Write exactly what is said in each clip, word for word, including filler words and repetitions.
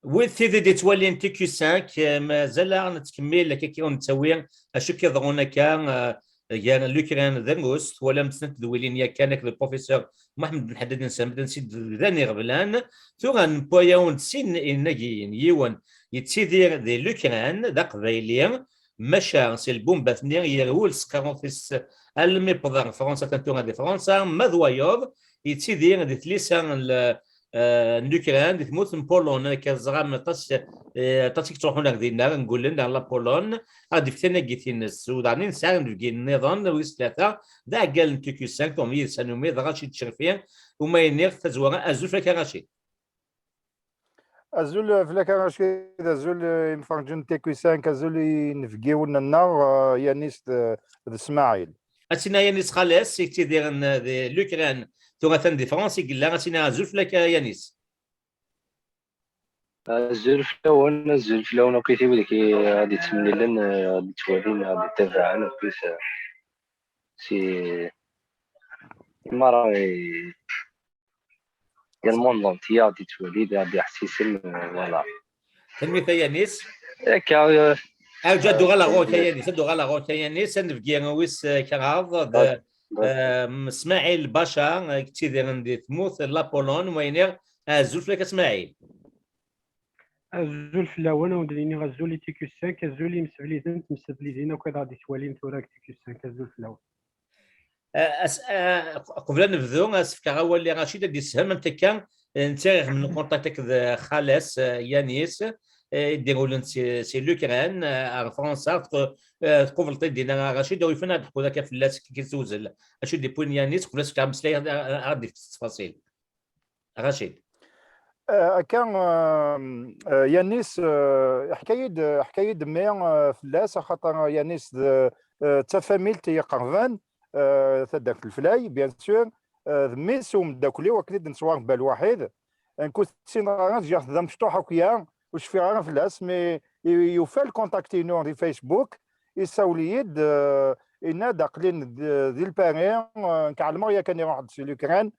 Wid tid i d-yettwalin T Q cinq, eh, mazal-aɣ nettkemmil akka, akka ur nettawi acu k-iḍerrun akka, eh, gar l'Ukraine d Rrus. Twalam snat tedwilin yakan akked le professeur Mohamed Ben Haddad Nsem, ansi d-bdan iɣeblan. Tura newwi-awen-d sin inagiyen. Yiwen yettidir di l'Ukraine, d aqbayli, maca si lbumbat-nni yerwel s tqerrut-is almi wweḍ ɣer Fransa, atan tura di Fransa. Ma d wayeḍ yettidir di tlisa n l-, eh, n l'Ukraine, di tmurt n Pologne, akka teẓram aṭas, eh, aṭas i yettruḥun ar dinna, ngullen ar la Pologne, ad d-ifk tanagit-ines. U daɣen i nesɛa inebgi nniḍen, wis tlata, d aɛeggal n T Q cinq, tuɣem yid-s anumi d Racid Cerfi, uma iniɣ tazwara, azul fell-ak a Racid. Azul fell-ak a Racid, azul, eh, imferǧen n T Q cinq, azul i inebgiwen-nneɣ, eh, Yanis d, d Smaɛil. Ad s-iniɣ Yanis Xales, i yettidiren, eh, di l'Ukraine, tura atan di France i yella, ad s-iniɣ azul fell-ak a Yanis. Azul fell-awen, azul fell-awen akkit i wid i ad d-yettemlilen, eh, ad d-yettwalin, ad d-yettabaɛen akkit, eh, si imara, eh, i le monde entier ad d-yettwali, ad d-yeḥsisem, eh, voilà. Tanemmirt a Yanis. Akka, eh, Arǧu ad d-uɣaleɣ ɣur-k a Yanis, ad d-uɣaleɣ ɣur-k a Yanis, ad nebgi wis, eh, kraḍ, d, eh, Smaɛil Baca, eh, yettidiren di tmurt n la Pologne, ma iniɣ, azul fell-ak a Smaɛil. Azul fell-awen, ad wen-d-iniɣ azul i T Q cinq, azul i yimsebliden, timseblidin akk ad aɣ-d-yettwalin tura deg T Q cinq, azul fell-awen. Eh, as-, eh, qbel ad nebdu, as-fkeɣ awal i Racid ad d-yessefhem amek akka, eh, netta iɣem n contact akked, eh, xales, eh, Yanis, eh, i d-irulen si, si l'Ukraine, eh, ar Fransa, tqu-, eh, tqubleḍ-t-id dinna a Racid, ur yufan ad d-teḥkuḍ akka fell-as, kif tewzel. Acu d-yewwin Yanis, qbel ad s-fkeɣ ameslay, ad, ad, ad d-yefk ttfaṣil. Racid. Eh, akka, eh, eh, Yanis, eh, ḥka-yi-d, ḥka-yi-d mmi, eh, fell-as, axaṭer Yanis d, eh, d tafamilt yeqrben, eh, taddart n Leflay, bien sûr, eh, d mmi-s umeddakel-iw, akken i d-nettwarebba lwaḥid. Nekk ur t-ssineɣ ara, ǧǧiɣ-t d amecṭuḥ akya, ur cfiɣ ara fell-as, mais i-, yufa lkontakti-inu di Facebook, isawel-iyi-d, eh, yenna-d aql-in d-, di Lpari, eh, nekk ɛelmeɣ yakan iruḥ-d si l'Ukraine,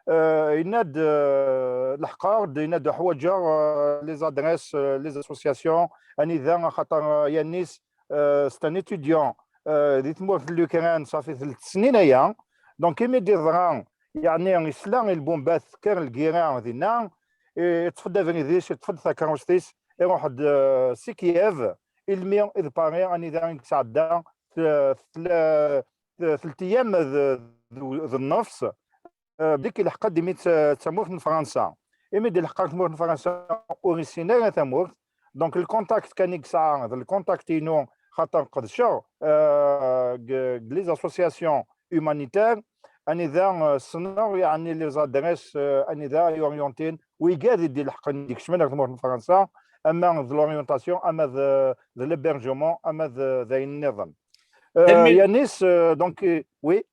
eh, yenna-d, eh, leḥqeɣ-d, yenna-d ḥwaǧeɣ, eh, les adresses, eh, les associations, anida, axaṭer, eh, Yanis, eh, c'est un étudiant, eh, di tmurt n l'Ukraine, ṣafi telt snin aya. Donc, imi d-iḍra, yeɛni, yesla i lbumbat tekker lgira dinna, eh, iṭṭef-d abrid-is, iṭṭef-d takeṛṛust-is, iruḥ-d, eh, si Kiev, ilmi i d Paris, anida i yesɛedda, eh, tla-, telt ayyam d, d, d nnefs, eh, bdik ilḥeq-d imi d ta-, d tamurt n Fransa. Imi d-ilḥeq ar tmurt n Fransa, ur issin ara tamurt. Donc, le contact kan i yesɛa, d le contact-inu, xaṭer qedceɣ, eh, deg, deg les associations humanitaires, anida, eh, ssneɣ, yeɛni, les adresses, eh, anida i orientin wigad i d-ilḥeqen, i d-ikecmen ar tmurt n Fransa, ama d l'orientation, ama d, d l'hébergement, ama d, d ayen nniḍen. Eh, Tanemmirt. Yanis, eh, donc, eh, oui. Eh,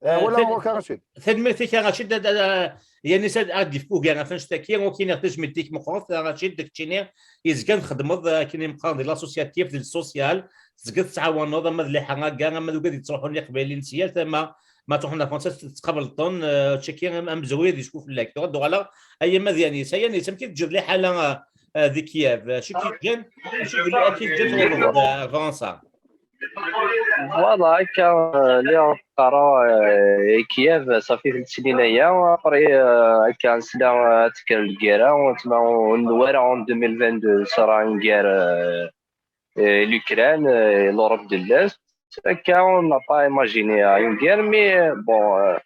Eh, wala, tad-, waka, Racid. Tanemmirt-ik a Racid, ad, ad, ad, Yanis ad, ad d-yefk ugar ɣef annect-agi, ur k-iniɣ tajmilt-ik meqqret a Racid, d keččini yezgan txeddmeḍ, eh, akken i meqqar di l'associatif, di le social, tezgiḍ tettɛawaneḍ ama d liḥraga, ama d wigad yettruḥun Iqbayliyen si yal tama, ma truḥem ar Fransa tettqableḍ-ten, eh, tcaki am-, amezruy ad yecku fell-ak. Tura ad d-uɣaleɣ a Yamad Yanis. A Yanis, amek i teǧǧiḍ liḥala, eh, eh, di Kiev? Acu k-yeǧǧan, acu k-yeǧǧan tṛuḥeḍ-d, eh, ar Fransa? Voilà, akka, eh, lliɣ qqareɣ, eh, i Kiev, ṣafi telt snin aya. Après, eh, akka, nesla, eh, ad tekker lgirra, tma ur newwi ara en deux mille vingt-deux, ṣara une guerre, eh, eh, l'Ukraine, eh, l'Europe de l'Est. Akka, on n'a pas imaginé une guerre, mais, bon, eh,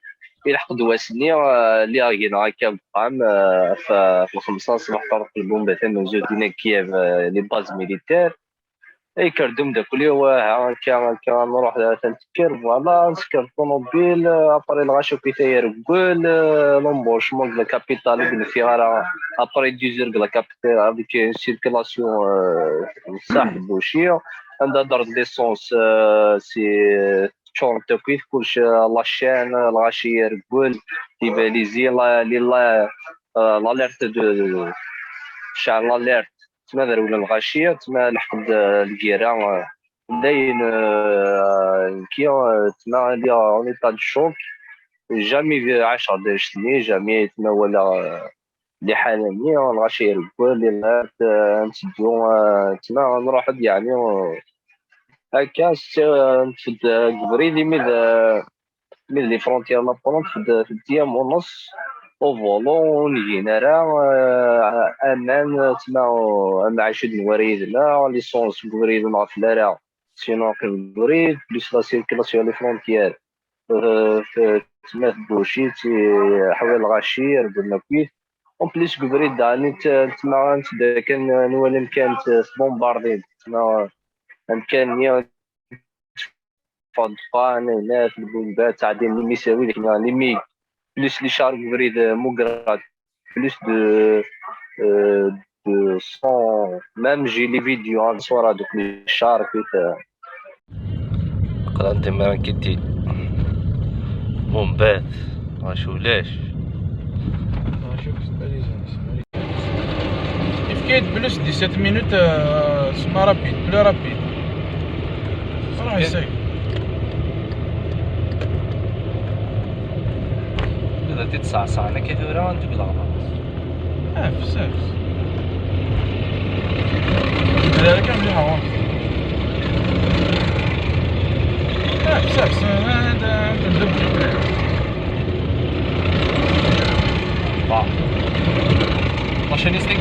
ilḥeq-d wass-nni, eh, lliɣ gneɣ akka deg uxxam, eh, ɣef, ɣef lxemsa ṣṣbeḥ, ṭṭerḍ lbumba tamenzugt dinna deg Kiev, eh, les bases militaires. Yekker-d umeddakel-iw, aha, akka, akka, nruḥ, atan tekker, voilà, nesker ṭumubil, après lɣaci akkit ay ireggel, eh, l'embranchement de la capitale, ur d-nfiɣ ara, après dix heures de la capitale, avec une circulation, eh, ṣṣeḥ tebbuci, anda ddren l'essence, eh, si teččurent akkit, kullec, eh, la chaîne, lɣaci ireggel, les balises, la, les, la, eh, l'alerte de, de, tecɛel l'alerte. Tma d rewlen lɣaci, tma leḥq-d, eh, lgirra, eh, dayen, eh, nekki, eh, tma lliɣ en état de choc. Jamais ɛaceɣ-d annect-nni, jamais tma walaɣ, eh, liḥala-nni, lɣaci ireggel, iɣat, eh, nteddu, eh, ttma nruḥ-d, yeɛni, eh, akka, s-, eh, nfed, eh, deg ubrid imi d, eh, imi d les frontières n la Pologne, nfed, nfed iyam u nneṣ, au volant, ur ngin ara, eh, aman, eh, ttma, eh, amɛic ur d-newwi ara yid-neɣ, l'essence deg ubrid ur nɣeffel ara, sinon qqim deg ubrid, plus la circulation les frontières. Eh, f-, tma tbucit, eh, ḥwi lɣaci, rewlen akkit. En plus, deg ubrid, daɣen, t-, tma, ant-d kan, eh, nwali amkan, eh, tbombardi, tma, amkan-nni, tfeḍqan, ayennat, lbumbat, ttɛeddin limisawi, deg limi, plus les chars deg ubrid, eh, mugrat, plus de, eh, de cent, même j'ai les vidéos, hein, صورة دوك les chars, كيف, eh, Qrant imrankiti. Mumbat. Ɣac ulac. Efk-iyi-d plus dix-sept minutes, euh, sma rapide, plus rapide. Ruḥ essaye. Bdiɣ ttṣeɛṣiɛeɣ akka tura, ntug leɣlaḍ. Ah, bezzaf. Bdiɣ akka mliḥ, ɣur-k. Ah, bezzaf, c'est un, un, un, un double. Bon. Machiniste.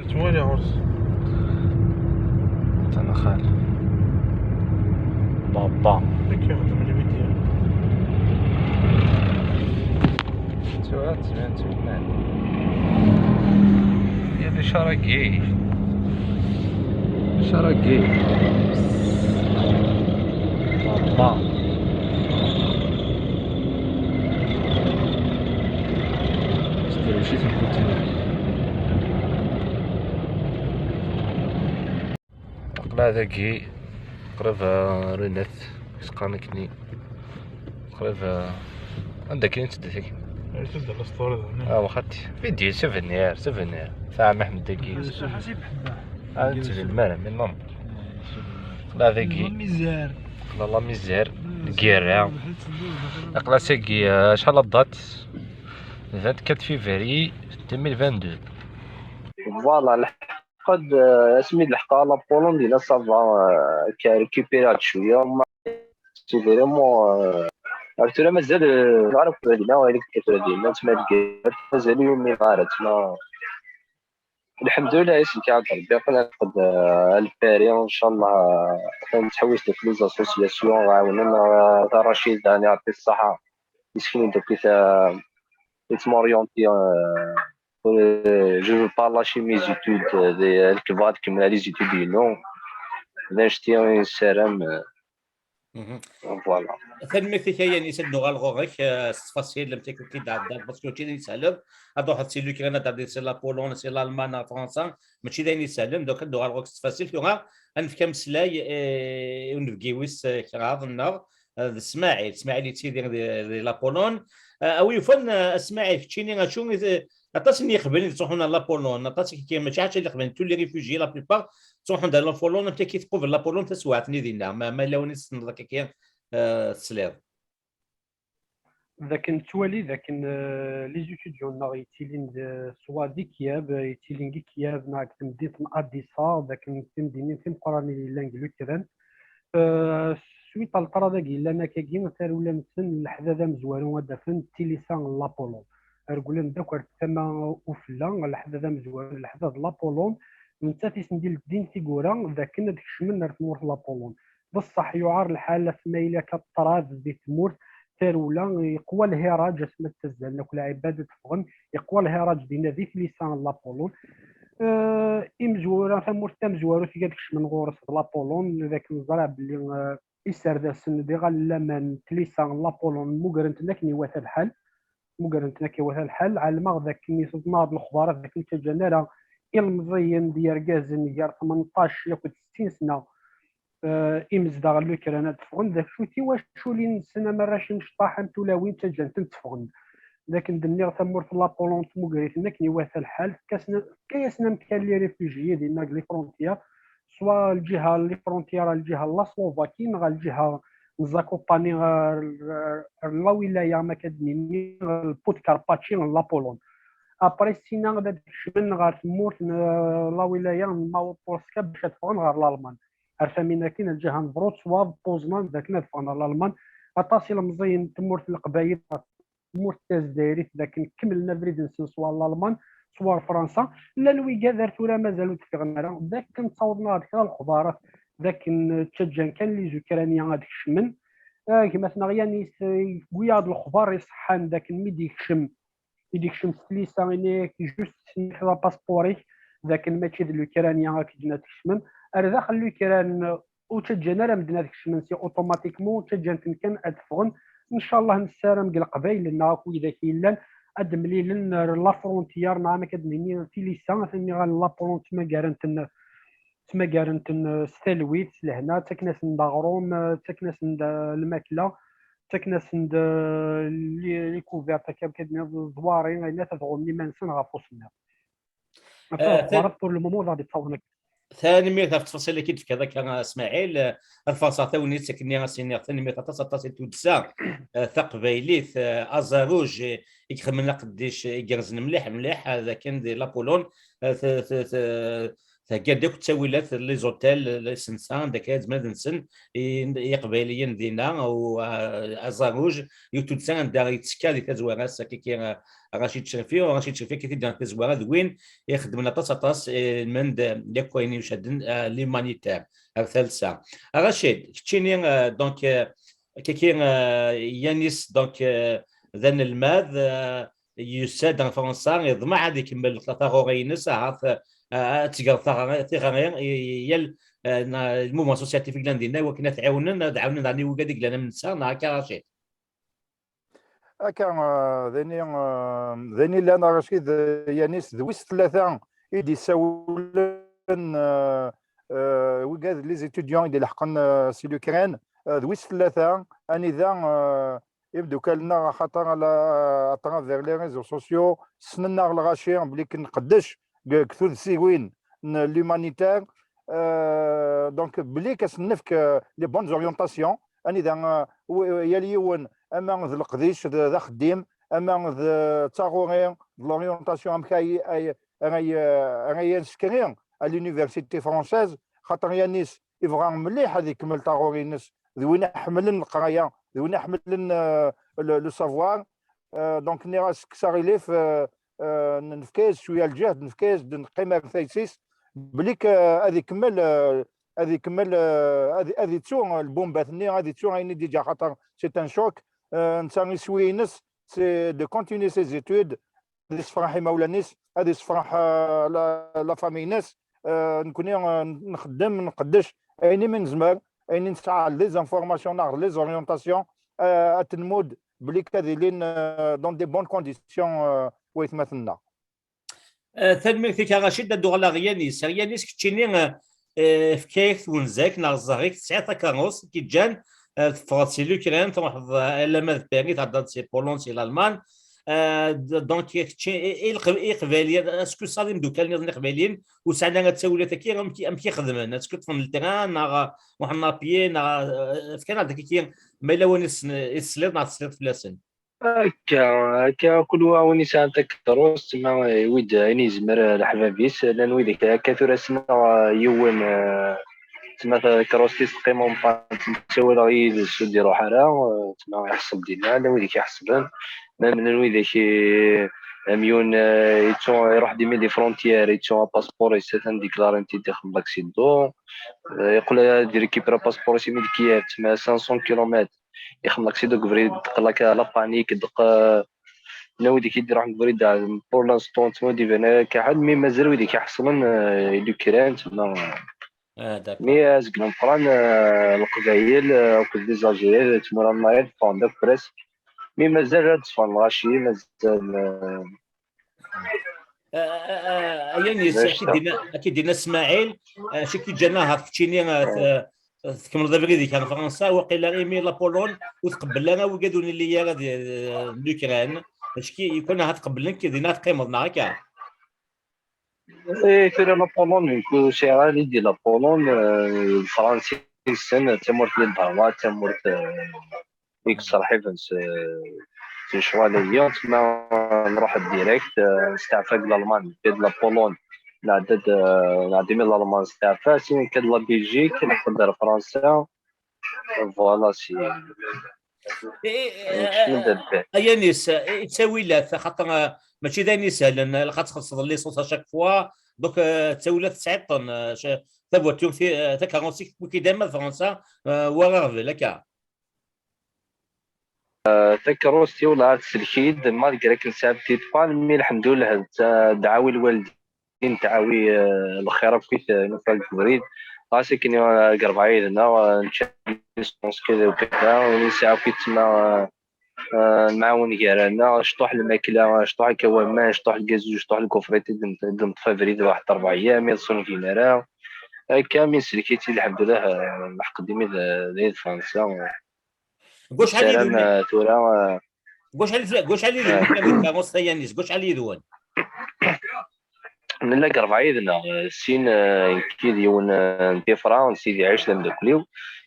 Twali ɣur-s. Tanaxal. Baba. Nekk yexdem lvidya. Tura tban tugna. Ya d acu ara gay? Acu ara gay? Baba. Sderwec-iten kutin. Aql-aɣ dagi qrib, ah, ɣer unat, is qqaren akkenni. Qrib, ah, anda akken i tteddu akkenni. Ay, tedda la story da, ne? Ah, waxati. Vidéo souvenir, souvenir. Taɛma Ḥmed dagi. Ah, ur ttbin ara, mais non. Aql-aɣ dagi. La misère. Aql-aɣ la misère. Lgirra. Aql-aɣ sagi, ah, acḥal la date? Vingt-quatre février deux mille vingt-deux. Voilà, lḥeqq-d, eh, asmi d-leḥqeɣ la Pologne, dinna ça va, eh, akka récupérer-d cwiya, ma c'est vraiment, eh, ar tura mazal, eh, ur ara tura dinna, wala akka tura dinna, tma lgirra, mazal ur umineɣ ara, tma, lḥemdullah, isem kan Rebbi, aql-aɣ, eh, à Paris, ncallah, eh, atan nettḥewwis deg les associations, ɣ-ɛawnen, eh, Rachid, ɛni, yeɛṭi ṣṣeḥḥa, yessken-d akk i ta-, i tmorienti, eh, eh, je veux pas lâcher mes études, eh, di, ad kemmleɣ, ad kemmleɣ les études-inu. D annect-i i nessaram, eh, voilà. Tanemmirt-ik a Yanis, ad nuɣal ɣur-k, eh, s ttfaṣil am tikkelt i d-ɛeddan, parce que mačči d ayen isehlen. Ad truḥeḍ si l'Ukraine, ad d-terdiḍ si la Pologne, si l'Allemagne, ar Fransa, mačči d ayen isehlen, donc ad nuɣal ɣur-k s ttfaṣil. Tura, ad nefk ameslay, eh, i unebgi wis, eh, kraḍ-nneɣ, eh, d Smaɛil. Smaɛil yettidir di, di la Pologne. Eh, a wi yufan, eh, a Smaɛil, keččini, acu i t-, aṭas n yiqbayliyen yettruḥun ar la Pologne, aṭas n, mačči ḥaca n yiqbayliyen, tous les réfugiés, la plupart, ttruḥun-d ar la Pologne, amek akka i tqubel la Pologne taswiɛt-nni dinna? Ma, ma yella win i tessneḍ akka, eh, tesliḍ. D akken nettwali d akken, eh, les étudiants-nneɣ yettilin d, soit di Kiev, eh, yettilin deg Kiev neɣ deg temdint n Adisa, d akken d timdinin timeqqranin yellan deg Lukran. Eh, suite à le ṭṭrad-agi yellan akkagi, tarewla-nsen, leḥdad amezwaru ad d-afen d tilisa n la Pologne. Rewlen-d akk ar tama ufella, leḥdad amezwaru d leḥdad n la Pologne, nettat i sen-d-ileddin tiwwura d akken ad kecmen ar tmurt n la Pologne. D ṣṣeḥ, yuɛer lḥal asma yella akka ṭṭrad di tmurt, tarewla, yeqwa lhiraǧ asma ttazzalen akk lɛibad ad ffɣen, yeqwa lhiraǧ dinna di tlisa n la Pologne. Eh, imezwura, tamurt tamezwarut i ad kecmen ɣur-s d la Pologne, d akken neẓra belli, eh, iserdasen d iɣallen n laman n tlisa n la Pologne mmugren-ten akken iwata lḥal. Mmugren-ten akken iwata lḥal. Ɛelmeɣ d akken i tuḍneɣ-d lexbarat d akken ur ttaǧǧan ara ilemẓiyen d yergazen gar tmenṭac akked settin sna, eh, imezdaɣ n Lukran ad ffɣen. D acu tiwaculin-nsen, am arrac imecṭaḥ, am tulawin, ttaǧǧan-ten tteffɣen. d akken d-nniɣ tamurt n la Pologne tmuger-iten akken iwata lḥal, tefka-yasen amkan les réfugiés dinna deg les frontières, soit lǧiha, les frontières, lǧiha n la Slovaquie neɣ lǧiha n Zakopane, ɣer la wilaya, ma akka d-nini, l Podkarpaci n la Pologne. Après, sina ad kecmen ɣer tmurt n la wilaya n Małopolska bac ad ffɣen ɣer Lalman. Ar tamin akin, lǧiha n Wrocław, Poznan, d akken ad ffɣen ɣer Lalman. Aṭas ilemẓiyen n tmurt n Leqbayel, tmurt tazdayrit, d akken kemmlen abrid-nsen s war Lalman, s war Fransa. Llan wigad ar tura mazal ur d-ffɣen ara, d akken ttawḍen ɣer kra lexbarat d akken ttaǧǧan kan les Ukrainiens ad kecmen. Ah, gma-tneɣ Yanis, eh, yewwi-aɣ-d lexbar iṣeḥḥan d akken mi d-yekcem, mi d-yekcem s tlisa, ini-ak juste la passeport-ik, d akken mačči d Lukran i ak-ǧǧen ad tkecmem. Ar daxel Lukran, ur ttaǧǧan ara medden ad kecmen si automatiquement, ttaǧǧan-ten kan ad ffɣen. Ncallah nessaram deg Leqbayel-nneɣ akk widak yellan ad d-mlilen ar la frontière, neɣ amek ad d-nini, tilisa, atan nniɣ la Pologne ttmagaren-ten, ttmagaren-ten s talwit, s lehna, ttaken-asen-d aɣrum, ttaken-asen-d, eh, lmakla, ttaken-asen-d, eh, les, les couvertes, akka, amek ad d-nini, ẓwari, ayen ad ɣummen iman-nsen ɣef usemmiḍ. Ɣef lexbarat pour le moment ur ɣ-d-ittawen akka. Tanemmirt ɣef ttfaṣil-agi d-tefkiḍ akka, a Smaɛil. Eh, ad faṣeɣ tagnit akken-nni, a s-iniɣ tanemmirt aṭas, aṭas i tuddsa, eh, taqbaylit, eh, aẓaruj, eh, i ixedmen aqeddic, eh, igerrzen mliḥ, mliḥ, eh, d akken di la Pologne, eh, t-, t-, t-, thegga-d akk ttawilat, les hôtels, les sensa, anda akka zemren ad nsen, i, i Iqbayliyen dinna, u, eh, aẓaruj, yiwet tuddsa anda yettekka di tazwara-s, akka, eh, Racid Cerfi, u Racid Cerfi akka t-id-nniɣ tazwara d win ixeddmen aṭas, aṭas, eh, ilmend, eh, yakk wayen yucaden, eh, l'humanitaire, ar talsa. A Racid, keččini, eh, donc, eh, kiki, eh, Yanis, donc, eh, d anelmad, eh, yusa-d ɣer Fransa, iḍmeɛ ad ikemmel taɣuri-ines, ahat, eh, ad tgeḍ taɣ-, tiɣri i, i yal, eh, na-, le mouvement associatif i yellan dinna, i wakken ad t-ɛiwnen, ad ɛawnen daɣen i wigad i yellan am netta, neɣ akka, Racid? Akka, eh, d ayen, eh, d ayen yellan, a Racid, eh, Yanis, d wis tlata i d-isawlen, eh, eh, wigad, les étudiants i d-ileḥqen, eh, si l'Ukraine, eh, d wis tlata, anida, eh, imdukal-nneɣ, axaṭer à la-, à travers les réseaux sociaux, ssnen-aɣ lɣaci, belli k-, nqeddec deg, deg tudsiwin n l'humanitaire, euh, donc, belli k-, as-nefk, euh, les bonnes orientations, anida, euh, w-, yal yiwen, ama d leqdic, d, d axeddim, ama d, d taɣuri, d l'orientation, amek ay, ay, ara y-, ara yensekri à l'université française, xaṭer Yanis ibɣa mliḥ ad ikemmel taɣuri-ines, d win iḥemmlen leqraya, d win iḥemmlen, euh, le, le savoir. Euh, donc, nniɣ-as kkes aɣilif, euh, euh, n-, nefka-yas cwiya lǧehd, nefka-yas-d, neqqim ar tayet-is, belli k-, euh, ad ikemmel, euh, ad ikemmel, euh, ad, ad ittu, euh, lbumbat-nni, ad ittu ayen i d-iǧǧa, xaṭer c'est un choc. Euh, netta iswi-ines, c'est de continuer ses études, ad issefreḥ imawlan-is, ad issefreḥ, euh, la, la famille-ines. Euh, nekkni, euh, nxeddem, nqeddec ayen imi nezmer, ayen i nesɛa, les informations neɣ les orientations, euh, ad ten-nmudd belli ad ilin, euh, dans des bonnes conditions, euh, waytmaten-nneɣ. Euh, tanemmirt-ik a Racid, ad d-uɣaleɣ ɣer Yanis. Ɣer Yanis, keččini, euh, euh, efk-ak twenza-k neɣ ẓẓher-ik, tesɛiḍ takeṛṛust i k-iǧǧan, euh, teffɣeḍ si l'Ukraine, truḥeḍ, euh, alamma d Paris, theddeḍ si Pologne, si Lalman. Euh, d-, donc, kečči, i, i, Leq-, Iqbayliyen, est-ce que tesɛiḍ imeddukal nniḍen Iqbayliyen ur sɛin ara ttawilat-agi, amek, amek i xedmen? Est-ce que ṭṭfen ltran, neɣ, euh, ruḥen à pied, neɣ, euh, efk-aneɣ-d akka, ma yella win i tessen-, i tesliḍ neɣ tesliḍ fell-asen? Akka, akka, kul wa win yesɛan takeṛṛust, ma iwi-d ayen yezmer leḥbab-is, llan widak akka tura ssneɣ, eh, yiwen, eh, tma takeṛṛust-is teqqim en panne, ttawaleɣ yid-s ur d-iruḥ ara, eh, tma iḥṣel dinna, llan widak iḥesben, ma llan widak i, amyun, eh, yettu, iruḥ-d imi di frontière, yettu apaspuṛ-is, atan diklarin-t-id, ixdem l'accident, eh, yeqqel ad irécupéra apaspuṛ-is imi d Kiev, tma cinq cents kilomètres. Ixdem l'accident deg ubrid, deq la, la panique, deq, euh, nna wid i d-iruḥen deg ubrid, euh, pour l'instant, ur d-iban ara akka ḥedd, mais mazal wid i iḥeṣlen, euh, i d-ikkran, tma. Ah, d'accord. Mais, euh, azgen ameqqran, euh, Leqbayel, euh, akked les Algériens, tmura n Mayotte, ffɣen-d akk presque. Mais mazal ad d-ffɣen lɣaci, mazal, euh, Ah, ah, ah, ah, Yanis, d acu? Ad k-id-yenna, ad k-id-yenna Smaɛil, ah, acu k-iǧǧan ahat keččini, ah, t-, tkemmleḍ abrid-ik ar Fransa, waqila imi la Pologne ur tqebbel ara wigad ur nelli ara di, di l'Ukraine, Acki, yekun ahat qeblen-k dinna teqqimeḍ, neɣ akka? Eh, tura la Pologne, nekk ur sɛiɣ ara l'idée la Pologne, eh, Fransa, d tamurt n lehwa, d tamurt, eh, i yettṣerḥiben s, s lecɣal-agi, tma nruḥ direct, eh, nesteɛfa deg Lalman, nekka d la Pologne, nɛedda-d, eh, nɛedda mi Lalman nesteɛfa, si nekka d la Belgique, nḥeḍ ar Fransa, voilà, si. Ayanis, ttawilat, xaṭer, eh, mačči d ayen isehlen, ilaq ad txellṣeḍ licence à chaque fois, donc, eh, ttawilat tesɛiḍ-ten, eh, ca-, tavuṭyurt, eh, takeṛṛust-ik tewwi-k-id arma d Fransa, eh, war aɣbel, akka? Eh, takeṛṛust-iw la tsellek-iyi-d, malgré que nesɛa petite panne, mais lḥemdullah, d ta-, dɛawi lwaldin, dɛawi, eh, lxir akkit, eh, nufa deg ubrid. Ɣas akken, eh, deg rebɛa yid-neɣ, eh, nečča l'essence kada u kada, ur nesɛi akkit tma, eh, eh, nɛawen gar-aneɣ, cṭuḥ lmakla, cṭuḥ akka waman, cṭuḥ lgazuz, cṭuḥ lkufrit, i d-n-, i d-neṭṭef abrid waḥed rebɛa ayyam, ur sungin ara. Akka mi nsellek-itt, lḥemdullah, eh, lḥeqq dimi d, d, d Fransa. Deg wacḥal yid-wen? Tura, eh, Deg wacḥal, deg wacḥal yid-wen? Takeṛṛust-a, Yanis, deg wacḥal yid-wen? Nella deg rebɛa yid-neɣ, eh, sin, eh, nekki d yiwen, eh, n Tifra, n Sidi Ɛic, d ameddakel-iw,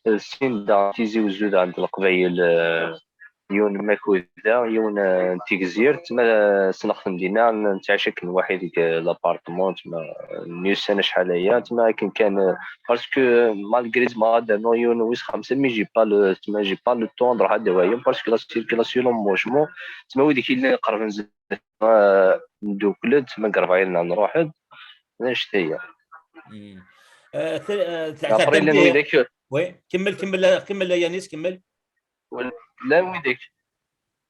eh, sin daɣ Tizi Uzzu, daɣ n Leqbayel, eh, yiwen n Makuda, yiwen, eh, n Tigzirt, ma, eh, ssneɣ-ten dinna, nettɛic akken waḥid deg, eh, l'appartement, ma, eh, myussan acḥal aya, ma akken kan, eh, parce que, eh, malgré zemreɣ ad d-rnuɣ yiwen wis xemsa, mais j'ai pas le, ma j'ai pas le temps ad ruḥeɣ ad d-awiɣ yiwen, parce que la circulation, le mouvement, ma wid i k-yellan iqerben zdat, eh, ndukkel-d, ma deg rebɛa yid-neɣ nruḥ-d, d annect-aya. Eh, te-, eh, Après, llan tɛeddamt-d- widak, Oui, kemmel, kemmel, kemmel, a Yanis, kemmel. Llan widak,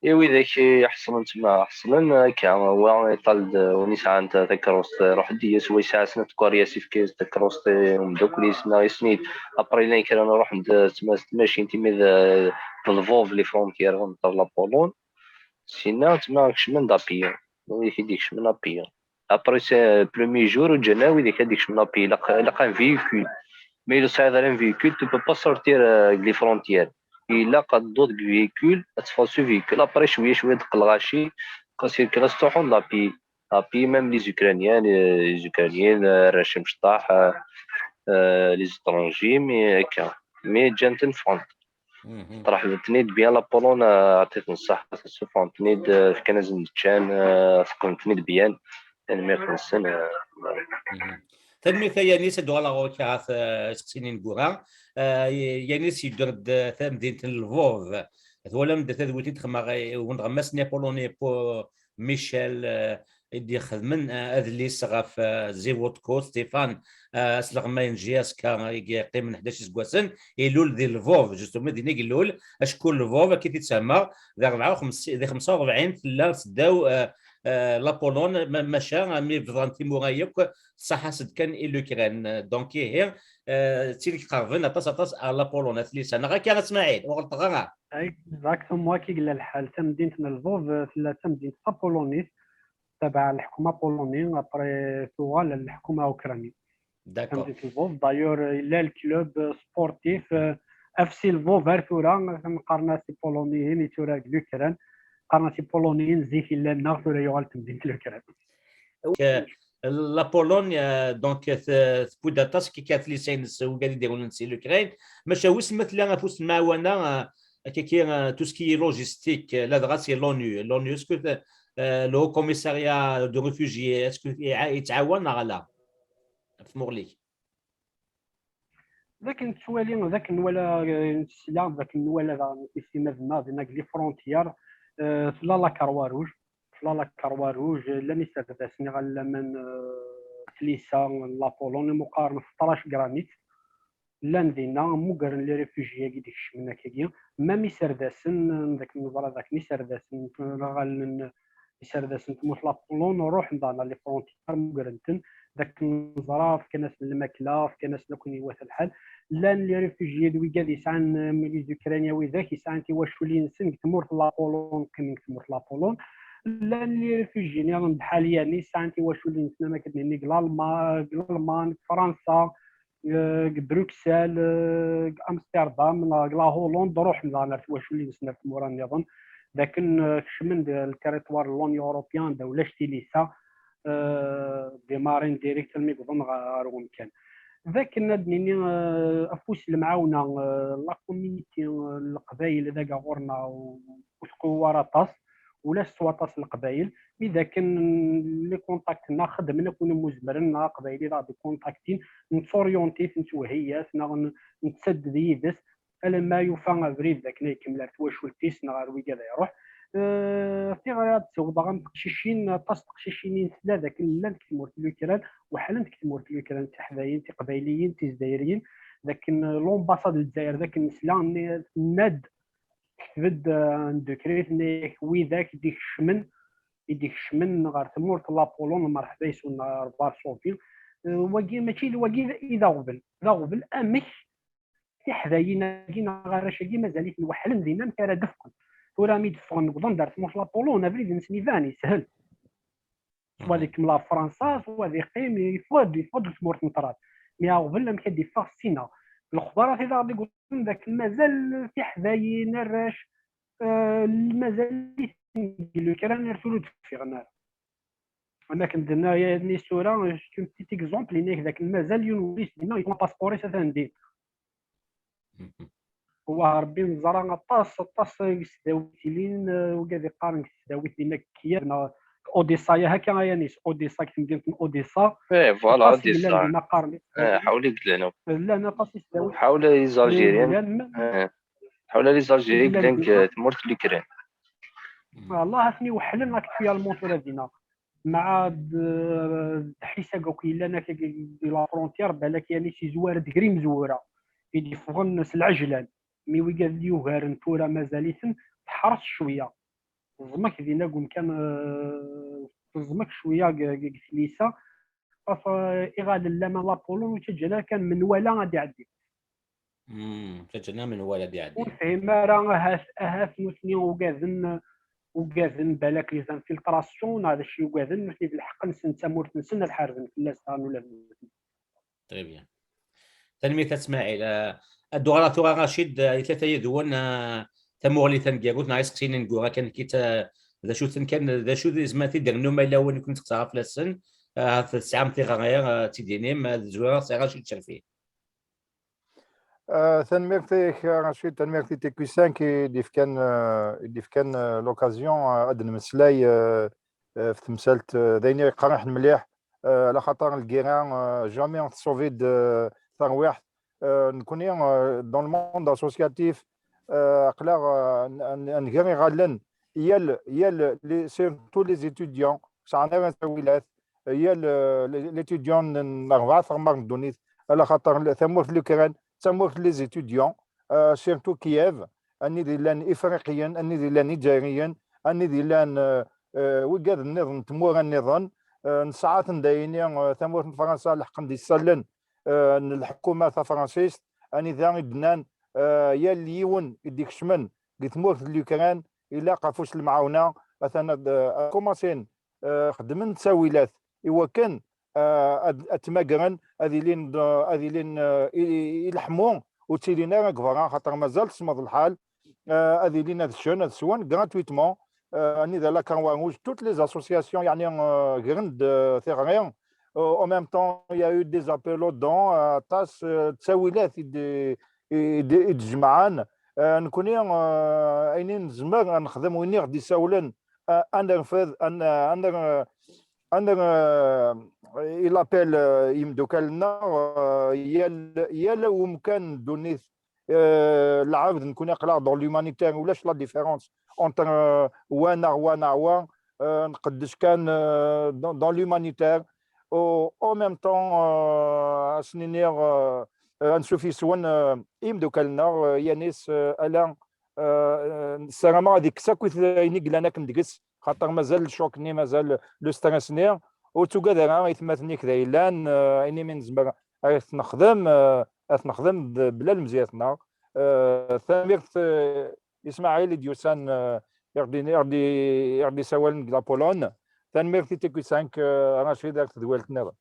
i widak iḥeṣlen tma, ḥeṣlen akka, wa iṭal-d, win yesɛan ta-, takeṛṛust, iruḥ-d yes, wa yesɛa snat tkeṛyas, yefka-yas takeṛṛust i umeddakel-is, neɣ isni-d. Après, llan kra n ruḥen-d tma s tmacint, imi d, d lbub, les frontières, entre la Pologne. Sinna, tma kecmen-d à pied, widak i d-ikecmen à pied. Après, c'est premier jour, ur ǧǧan ara widak ad ikecmen à pied, ilaq, ilaq un véhicule. Mais ur tesɛiḍ ara un véhicule, tu peux pas sortir, euh, deg les frontières. Ilaq ad tedduḍ deg véhicule, ad teffɣeḍ s uvéhicule. Après, cwiya, cwiya, d lɣaci, la circulation, ttruḥun à pied. À pied, même les Ukrainiens, les Ukrainiens, euh, arrac imecṭaḥ, euh, euh, les étrangers, mais akka. Mais ǧǧan-ten ffɣen. Ṭerḥben-ten-id bien, la Pologne, euh, ɛṭit-ten ṣṣeḥḥa, ssufɣen-ten-id, euh, fkan-asen-d ččan, euh, feqqnen-ten-id bien. Tanemmirt-nsen, euh, Tanemmirt a Yanis, ad uɣaleɣ ɣur-k ɣef, eh, iseqsiyen ineggura. Eh, Yanis yedder-d, eh, tamdint n Lvov. Twalam-d tadwilt i d-xedmeɣ, eh, i unɣmas-nni apuluni Paul Michel, eh, i d-ixedmen, eh, adlis ɣef, eh, Zivotko Stefan, eh, asleɣmay n J S K i yeqqimen ḥdac iseggasen, ilul di Lvov, justement, din i ilul, acku Lvov, akka i t-id-sehmeɣ, di rebɛa u xemsin, di xemsa u rebɛin tella seddaw, eh, eh, la Pologne, ma-, maca mi bḍan timura yakk, tṣaḥ-as-d kan i l'Ukraine. Donc, ihi, eh, d tid i iqerben aṭas, aṭas ar la Pologne, a Tlisa. Neɣ akka, a Smaɛil, ur ɣelṭeɣ ara? Exactement, akka i yella lḥal. Tamdint n Lvov, eh, tella d tamdint tapulunit, tabaɛ leḥkuma apuluni, après tuɣal leḥkuma ukrani. D'accord. Tamdint n Lvov, d'ailleurs, yella le club, eh, sportif, eh, F C Lvov ar tura, qqaren-as ipuluniyen, yetturar deg l'Ukraine, qqaren-as ipuluniyen, zik yella nneɣ, tura yuɣal d tamdint n l'Ukraine. La Pologne, euh, donc, t-, tewwi-d aṭas, akka, Tlisa-ines, wigad i d-iɣulen si l'Ukraine. Maca wissen ma tella afus n lemɛawna, euh, akka, euh, tout ce qui est logistique, euh, ladɣa si l'ONU. L'ONU, est-ce que, euh, le Haut Commissariat de réfugiés, est-ce que yettɛawan neɣ ala? Ɣef tmuɣli-k. D akken nettwali, d akken nwala, eh, nesla, d akken nwala daɣen tissimadin-a dinna deg les frontières, eh, tella la Croix Rouge, tella la Croix Rouge, llan iserdasen iɣallen aman, eh, Tlisa, la Pologne, imuqaren xeṭṭrac granit, llan dinna, mmugren les réfugiés-agi d-ikecmen akkagi, même iserdasen, d akken neẓra d akken iserdasen, iɣallen iserdasen n tmurt la Pologne ruḥen daɣen ɣer les frontières, mmugren-ten, d akken neẓra fkan-asen lmakla, fkan-asen akk ayen iwata lḥal. Llan les réfugiés d wigad yesɛan, euh, les Ukrainiens widak yesɛan tiwaculin-nsen deg tmurt la Pologne, qqimen deg tmurt la Pologne. Llan les réfugiés nniḍen d Ḥalyan yesɛan tiwaculin-nsen am akken nni deg Lalma-, deg Lalman, deg Fransa, eh, deg Bruxelles, eh, deg Amsterdam, neɣ deg la Hollande, ruḥen daɣen ar twaculin-nsen ar tmura nniḍen. d akken, eh, kecmen-d le territoire n l'Union Européenne, da ulac tilisa, eh, démarren direct almi wwḍen ɣer, ɣer umkan. D akken ad nini, eh, afus lemɛawna, eh, la communauté, eh, n Leqbayel dagi ɣur-neɣ ur teqwi ara aṭas, ulac s waṭas n Leqbayel, mi d akken les contacts-nneɣ xeddmen akk win umi zemren, neɣ Aqbayli d aɣ-d-ikontaktin, nettorientit, nettwehhi-yas, neɣ n-, nettadded yid-s, alamma yufa abrid d akken ad ikemmel ar twacult-is neɣ ar wigad ad iruḥ. Eh, tiɣri ad d-ssiwḍeɣ am teqcicin, aṭas n teqcicin i nesla d akken llant deg tmurt n Lukran, weḥlent deg tmurt n Lukran, d tiḥdayin, tiqbayliyin, tizdayriyin, d akken, eh, l'ambassade n Lezzayer, d akken nesla, nni-, tenna-d, tekteb-d, eh, un décret, tenna-yak widak i d-ikecmen, i d-ikecmen ɣer tmurt n la Pologne, mreḥba yes-wen ɣer Varsovie. Eh, wagi mačči d wagi i d aɣbel. D aɣbel amek tiḥdayin-agi neɣ arrac-agi mazal-iten weḥlen dinna, amek ara d-ffɣen? Tura mi d-ffɣen, wwḍen-d ar tmurt n la Pologne, abrid-nsen iban, yeshel. Swa ad ikemmel ɣef Fransa, swa ad iqqim, yeffeɣ-d, yeffeɣ-d ɣer tmurt n ṭṭrad. Mi aɣbel amek ad d-iffeɣ ssinna? Lexbarat i d aɣ-d-iwwḍen d akken mazal tiḥdayin, arrac, eh, mazal-iten deg Lukran, ar tura ur d-ffiɣen ara. Am akken d-tenna Yanis tura, c'est un petit exemple, yenna-ak d akken mazal yiwen wul-is dinna, yeṭṭef apaspuṛ-is atan din. Wa Rebbi neẓra aṭas, aṭas n tesdawit ilin, eh, wigad iqqaren deg tesdawit dinna deg Kiev, neɣ Odessa, ya akka a Yanis, Odessa, deg temdint n Odessa. Eh, voilà, aṭas i yellan Odessa. Dinna qqaren. Eh, ḥawli deg lehna. Llan aṭas i tesdawit. Ḥawla les Algériens. Llan, eh, ḥawla les Algériens llan deg, eh, tmurt n Lukran. Wallah, atni weḥlen actuellement tura dinna. Mɛa d, d ḥisag akk yellan akka di la frontière, balak Yanis izwar-d gar imezwura i d-iffɣen s lɛejlan. Mi wigad yugaren tura mazal-iten teḥres cwiya. Teẓmek dinna deg umkan, eh, teẓmek cwiya deg, deg, deg tlisa. Ɣef, eh, iɣallen laman la Pologne ur ttaǧǧan ara kan menwala ad iɛeddi. Hmm, ttaǧǧan menwala ad iɛeddi. Ur fhim ara ahat, ahat nutni ugaden, ugaden balak les infiltrations, neɣ d acu i ugaden nutni d lḥeqq-nsen d tamurt-nsen ad ḥarben fell-as daɣen ula d nutni. Très bien. Tanemmirt a Smaɛil. Ah, ad d-uɣaleɣ tura Racid, ah, i tlata yid-wen, ah, tamuɣli taneggarut neɣ iseqsiyen ineggura kan, kit, ah, d acu-ten kan, d acu d izmer ad t-id-rnu ma yella win i ken-teqsa ɣef lassen, ah, tesɛam tiɣri, ah, ad tt-id-tinim, ah, d Zwireɣ sɛiɣ Racid Cerfi. Ah, tanemmirt-ik, ah, Racid, tanemmirt i T Q cinq i d-ifkan, ah, i d-ifkan, ah, l'occasion, ah, ad d-nemmeslay, ah, ah, f temsalt, ah, d ayen i iqerriḥen mliḥ, ah, ala xaṭer lgira, ah, jamais ur tṣubi-d, ah, tarwiḥt. Ah, nekkni, ah, dans le monde associatif, ah, aql-aɣ, ah, n-, n-, nger iɣallen, yal, yal, les, surtout les étudiants, sɛan ara tawilat, yal, ah, les, les étudiants n, n rebɛa teɣmar n ddunit, ala xaṭer l-, tamurt n Lukran, d tamurt n les étudiants, ah, surtout Kiev, anid i llan Ifriqiyen, anid i llan Izzayriyen, anid i llan, ah, ah, wigad nniḍen n tmura nniḍen, ah, nesɛa-ten dayini, ah, tamurt n Fransa leḥqen-d isallen, ah, n lḥekuma tafransist, anida i d-nnan, ah, yal yiwen i d-ikecmen deg tmurt n Lukran ilaq afus n lemɛawna, atan ad, ah, ad kumasin, ah, xeddmen ttawilat i wakken, ah, ad, ad ttmagren, ad ilin d, ad ilin, ah, i, i, i leḥmu ur ttilin ara deg berra, xaṭer mazal semmeḍ lḥal, ah, ad ilin ad ččen, ad swen gratuitement, ah, anida la Croix Rouge, toutes les associations, yeɛni, ah, gren-d, ah, tiɣri. Ah, en même temps, il y a eu des appels aux dons, ah, aṭas, ah, ttawilat i d-, i d-, i d-jemɛen. Ah, nekkni, ah, ayen i nezmer ad nexdem, win i ɣ-d-isawlen, ah, ad nerfed, ad n-, ad ner-, ad ner-, ah, i l'appel, ah, yimdukal-nneɣ, ah, yal, yal umkan n ddunit, ah, lɛebd, nekkni aql-aɣ dans l'humanitaire, ulac la différence entre, ah, wa neɣ wa neɣ wa, ah, nqeddec kan, ah, dans, dans l'humanitaire. Au, en même temps, ah, ad sen-iniɣ, ah, ah, ansuf yes-wen, ah, i yimdukal-nneɣ, ah, Yanis, ah, ala, ah, ssarameɣ ad ikkes akk ayen i yellan akken deg-s, xaṭer mazal le choc-nni, mazal le stress-nni, ur ttugad ara, aytmaten-ik da yellan, ah, ayen imi nezmer ad t-nexdem, ah, ad t-nexdem d, bla lemziyat-nneɣ. Ah, tanemmirt, ah, Ismaɛil i d-yusan, ah, i ɣ-d-, i ɣ-d-, i ɣ-d-isawalen deg la Pologne. Tanemmirt i T Q cinq, ah, Racid, ar tedwilt nniḍen.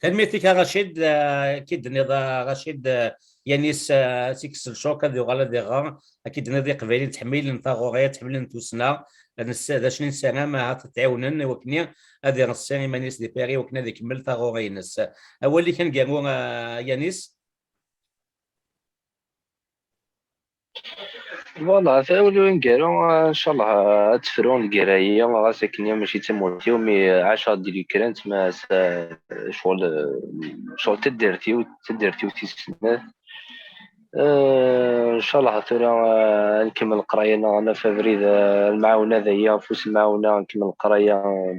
Tanemmirt-ik a Racid, ah, ki d-tenniḍ a Racid, ah, Yanis, eh, ad t-ikkes lcok, ad yuɣal ad iɣer. Akka i d-tenniḍ, Iqbayliyen ttḥemmilen taɣuri, ttḥemmilen tussna. Ad ness-, d acu i nessaram, ahat ad t-ɛiwnen i wakken ad ireṣṣi iman-is di Paris, i wakken ad ikemmel taɣuri-ines. Awal-ik aneggaru, eh, Yanis? Voilà, tawla aneggaru, ncallah ad tefru lgirra-yi, ɣas akken mačči d tamurt-iw, mi ɛaceɣ di l'Ukraine, ma s-, ccɣel, ccɣel taddart-iw, taddart-iw tis snat. Eh, ncallah tura, eh, ad nkemmel leqraya-nneɣ, ad naf abrid, eh, lemɛawna dagi, afus lemɛawna, ad nkemmel leqraya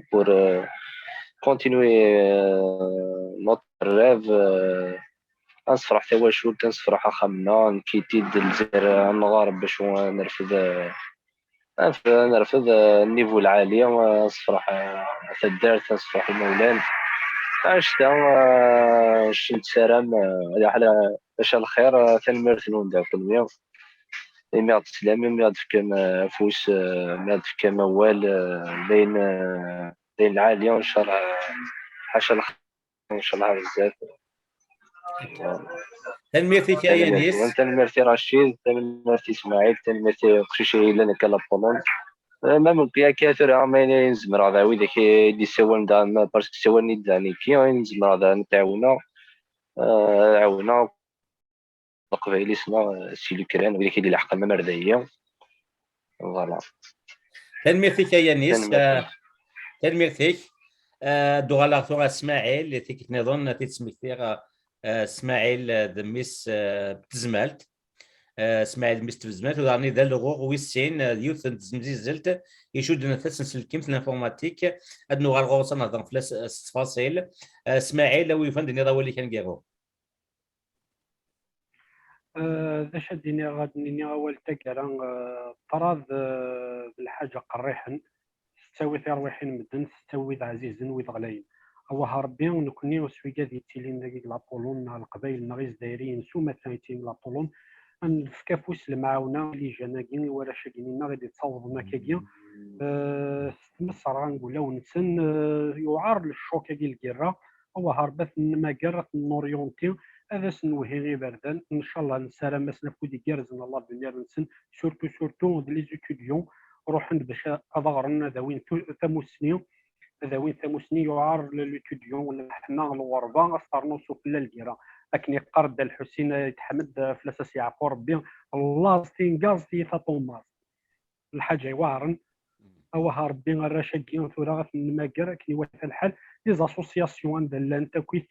pour, eh, continuer, eh, notre rêve, eh, ad nessefreḥ tawacult, ad nessefreḥ axxam-nneɣ, nekkiti-d Lezzayer, ad nɣer bac ad nerfed, eh, ad nerfed, eh, nnivu lɛali, eh, ad nessefreḥ, eh, taddart, ad nessefreḥ imawlan. Annect-a, eh, c-, nessaram, eh, ala ḥala, maca lxir, eh, tanemmirt-nwen daɣ kenwi. Imi ɣ-d-teslam, imi ɣ-d-tefkam, eh, afus, eh, imi ɣ-d-tefkam awal, eh, d ayen, eh, d ayen lɛali, ncallah, eh, ḥaca lxir. Ncallah bezzaf. Tanemmirt-ik a Yanis. Tanemmirt i Racid, tanemmirt i Smaɛil, tanemmirt i uqcic i yellan akka la Pologne. Eh, ma meqqi akka tura, ma ayen zemreɣ d widak i d-yessawalen da, ma parce que ssawalen-iyi-d da nekki, ayen zemreɣ da ad t-ɛawneɣ, eh, ad ɛawneɣ Leqbayel-is neɣ, eh, si l'Ukraine, widak i d-ileḥqen ma ar dagi. Voilà. Tanemmirt-ik a Yanis. Tanemmirt. Eh, tanemmirt-ik. Eh, ad d-uɣaleɣ tura Smaɛil, tikkelt nniḍen ad t-id-smektiɣ, eh, Smaɛil, eh, d mmi-s, eh, n tezmalt. Eh, Smaɛil d mmi-s n tezmalt, u daɣen d alɣuɣ wis sin, eh, d yiwet n tzemzizelt icudden tasenselkimt, l'informatique. Ad nuɣal ɣur-s ad nehder fell-as, eh, s ttfaṣil. Eh, Smaɛil, a wi yufan ad d-tiniḍ awal-ik aneggaru. Eh, d acu ad d-iniɣ, ad d-nini awal n taggara, eh, ṭṭrad, eh, d lḥaǧa qerriḥen, tettawi tirwiḥin n medden, tettawi wid ɛzizen, wid ɣlayen. Awah a Rebbi, nekkni s wigad yettilin dagi deg la Pologne, neɣ Leqbayel, neɣ Izzayriyen s umata yettilin deg la Pologne, ad nefk afus lemɛawna i lijan-agi, i warrac-agi-nneɣ i d-yettawḍen akkagi, eh, s tmesra deg ulawen-nsen, eh, yuɛer le choc-agi, lgirra, awah a Rebbi ad ten-nmager, ad ten-norienti, ad asen-nwehhi iberdan. Ncallah nessaram-asen afud igerrzen, Allah d-nniɣ-nsen, surtout, surtout d les étudiants, ruḥen-d bac ad ɣren, ad awin tu-, tamussni, ad awin tamussni, yuɛer l'étudiant, leḥma, lɣerba, ad s-ternu sufella lgirra. Akken yeqqar Dda Lḥusin Ayt Ḥmed, fell-as ad s-yeɛfu Rebbi, laẓ tingaẓ tiyita tummaẓ. Lḥaǧa iweɛren. Awah a Rebbi, arrac-agi tura ad ten-nmager akken iwata lḥal. Les associations anda llant akkit,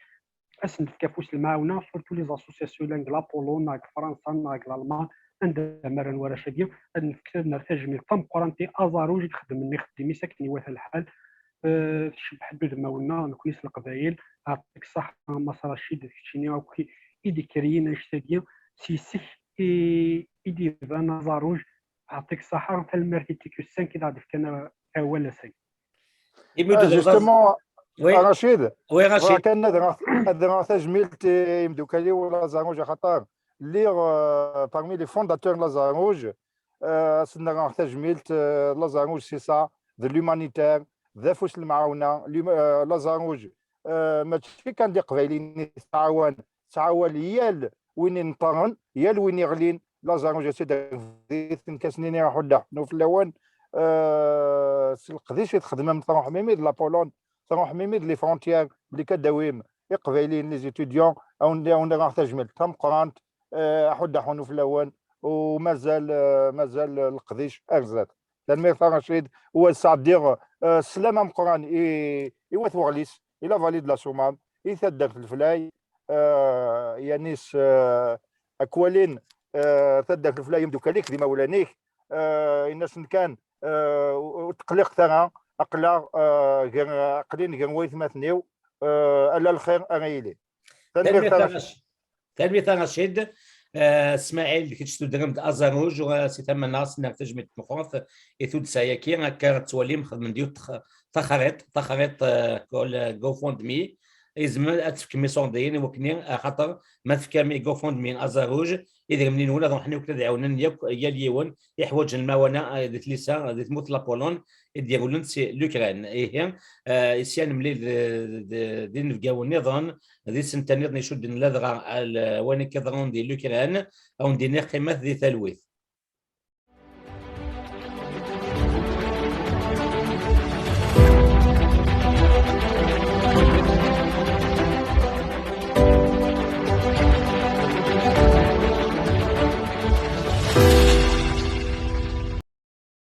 ad sen-nefk afus lemɛawna, surtout les associations yellan deg la Pologne, neɣ deg Fransa, neɣ deg Lalman, anda ma rran warrac-agi, ad nefk, ad nerr tajmilt tameqqrant i Aẓaruj i ixeddmen ixeddim-is akken iwata lḥal. Eh, tcebbeḥ-d udmawen-nneɣ, nekkni s Leqbayel, ɛṭik ṣṣeḥḥa a Mass Racid d keččini akk i, i d-ikriyin annect-agi, s yes-k i, i d-iban Aẓaruj, ɛṭik ṣṣeḥḥa, tanemmirt i T Q cinq i d-aɣ-d-fkan awal ass-agi. Imi ur d-tebɣiḍ ara- Justement, Oui, a Racid, oui, bɣiɣ Racid. Kan ad rreɣ, ad rreɣ tajmilt i imeddukal-iw n Laẓaruj, axaṭer lliɣ, euh, parmi les fondateurs n Laẓaruj. Euh, ad sen-rreɣ tajmilt, euh, Laẓaruj, c'est ça, d l'humanitaire, d afus lemɛawna. L'hum-, euh, Laẓaruj, euh, mačči kan d iqbayliyen i tettɛawan, tettɛawan yal win ineṭṭren, yal win iɣlin. Laẓaruj, ass-a d agdit, nekk ad sen-iniɣ aḥuddeḥ n ufella-wen, euh, s leqdic i txedmem, truḥem imi d la Pologne, truḥem imi d les frontières, belli ad d-tawim iqbayliyen, les étudiants, ad wen-, ad wen-rreɣ tajmilt tameqqrant, euh, aḥuddeḥ n ufella-wen, u mazal, euh, mazal leqdic ar zdat. Tanemmirt a Racid, u ad sɛeddiɣ, euh, sslam ameqqran i, i wat Weɣlis, i la vallée de la Soummam, i taddart Leflay, euh, Yanis, euh, ad k-walin, euh, taddart Leflay, imeddukal-ik d imawlan-ik, euh, in-asen kan, euh, ur, ur tqelliqet ara, aql-aɣ, euh, gar, aql-in gar waytmaten-iw, euh, ala lxir ara yili. Tanemmirt a Racid. Tanemmirt a Racid. Eh, Smaɛil, d kečč tudrem-d Aẓaruj, u, eh, si tama-nneɣ ad s-nerr tajmilt meqqret i tuddsa-agi, akka ad twalim xedmen-d yiwet tax-, taxriṭ, taxriṭ, eh, Go-, GoFundMe, yezmer ad tefkem iṣurdiyen i wakken, axaṭer ma tefkam i GoFundMe aẓaruj, idrimen-nwen ad ruḥen i wakken ad ɛawnen yakk yal yiwen iḥwaǧen lmawana, eh, di tlisa, di tmurt n la Pologne, i d-iɣulen si l'Ukraine. Ihi, eh, sya nemlil d, d, d inebgawen nniḍen, d isental nniḍen icudden ladɣa ar wayen akka yeḍran di l'Ukraine, ad wen-d-iniɣ qqimet di talwit.